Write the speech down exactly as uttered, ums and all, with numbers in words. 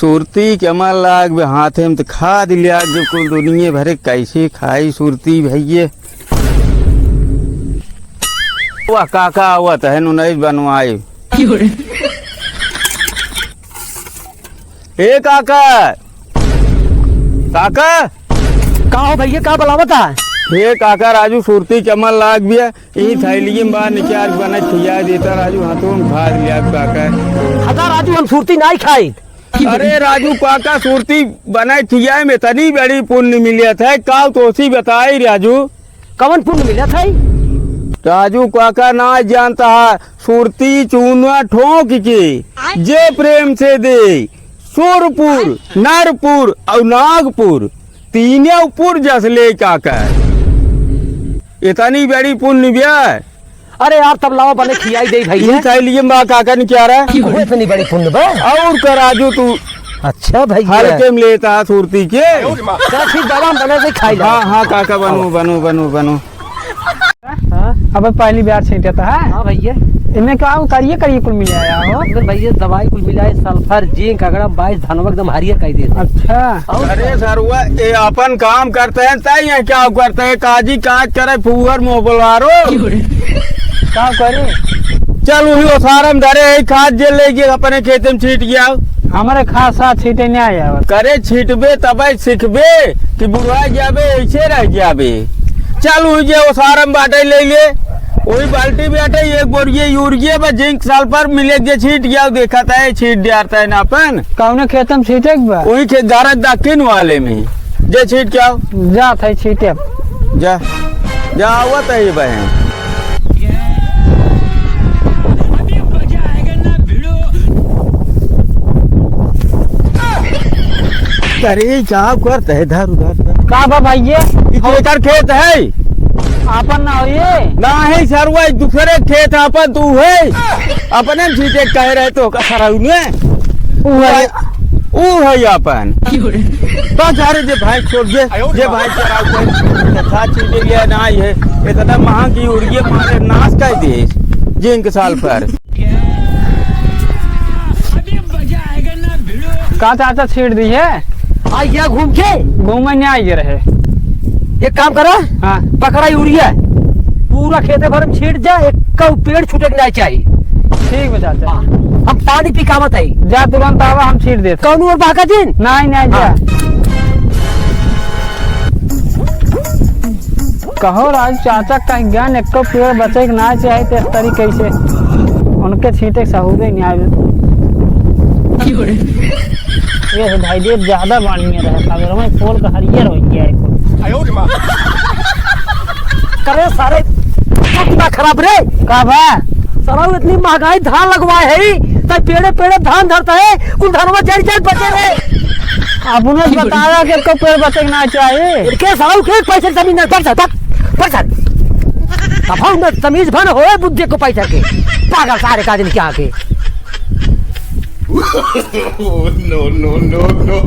सुरती के मन लाग बे, हाथे में त खाद लिया, जो कुल दुनिया भरे कैसे खाई सुरती भइये। वाह, काका आवत है, नुनैस बनवाए। ए काका, काका। का हो भइया, का बुलावत है? ए काका, राजू सुरती के मन लाग बिया, ई थैलिये में बा, निकाल के बनाए खिया देता राजू, हाथों में खा लिया काका। हटा राजू, हम सुरती नाई खाई। अरे राजू काका, सुरती बनाए खियाए में इतनी बड़ी पुण्य मिलियत है, का तोसी बताई राजू। कवन पुण्य मिलत है? राजू काका ना जानता है, सुरती चूना ठोंक के जे प्रेम से दे, सुरपुर, नरपुर और नागपुर, तीनों पुर जस ले काका। इतनी बड़ी पुण्य ब्या। अरे यार, तब लावा बने खियाई दे भइया। ई थैलिये में बा काका ने क्या रहा? ओहो, इतनी बड़ी पुण्य बा। और का राजू तू अच्छा भइया। हल्के में लेता है सुरती के। चल ठीक बाबा, हम बने से खाई ला। हाँ, हाँ, काका, बनो, बनो, बनो, बनो। हाँ? अब पहली बार छींटत है। हाँ भइया। इनमें का करिए, करिए कुल मिलाया हो? इनमें भइया दवाई कुल मिलाए, सल्फर, जिंक, अगड़म बाईस, धनवा एकदम हरियर कर दे। अच्छा। और अरे सरवा, ये अपन काम करते हैं, तय ये क्या करते हैं? काजी काज करे, फुहर मोबलारो। का करे? चल, वही ओसारम धरे है, खाद जे ले के अपने खेते में छीट गया। हमरे खाद साथ छीटे नहीं आया। करे छीटबे तबे सीखबे कि बुढ़वा जाबे, ऐसे रह जाबे। चल, वही जे ओसारम बाटे ले ले, वही बाल्टी में बाटे, एक बोरिये यूरिया बा, जिंक सल्फर मिले जे छीट गया, देखत है, छीट डारता है ना अपन। कौने खेते में छीटे के बा? वही खे-, गारज दक्षिण वाले में। जे छीट के आओ। जात है छीटे। जा, जा, आवत है ये बहन। अरे, का करत है इधर उधर? का बा भइया? ई केकर खेत है? आपन ना हो ये? ना है सरवा, ई दूसरे खेत, आपन तू है। अपने छीटे कह रहे तो का सरऊ ने? ऊ है। ऊ है अपन। तो जा रे, जे भाई छोड़ दे, जे भाई चराऊ कर, कथा छीटे लिया ना है, इतना महंगी उड़िए मारे नाश कर दे, जिंक सल्फर। का चाचा छीट दी है? आ, यहाँ घूम के? घूमे नहीं आइए रहे। एक काम करा, हाँ। पकड़ा यूरिया, पूरा खेते भर में छीट जा, एक पेड़ छूटे के नहीं चाहिए। ठीक बा चाचा। हाँ, हम पानी पी के आवत है। जा तुरंत आवा, हम छीट देत। कौनो और बहका दिन? नहीं, नहीं, जा। हाँ। कहो राजू चाचा कहीं ज्ञान एको पेड़ बचे के ना चाहे ते तरी कैसे उनके छीटे के सहूरे नहीं आवे। ये है भाई देव ज्यादा बढ़िया रहे, अगर मैं पोल का हरियर हो गया है। करे सारे, दिमाग खराब रे। का बा? साला इतनी महंगाई धान लगवाए है, तब पेड़े पेड़े धान धरता है, कुल धनवा जड़ जड़ बचे रे। अपने बताया कि को पेड़ बचे के ना चाहिए। इनके साहू के पैसे जमीन में पड़ जा, पड़, पड़ जा। तब हम न तमीज भन होए बुद्धि को पैसा के। पागल सारे का दिन क्या के। No, no, no, no।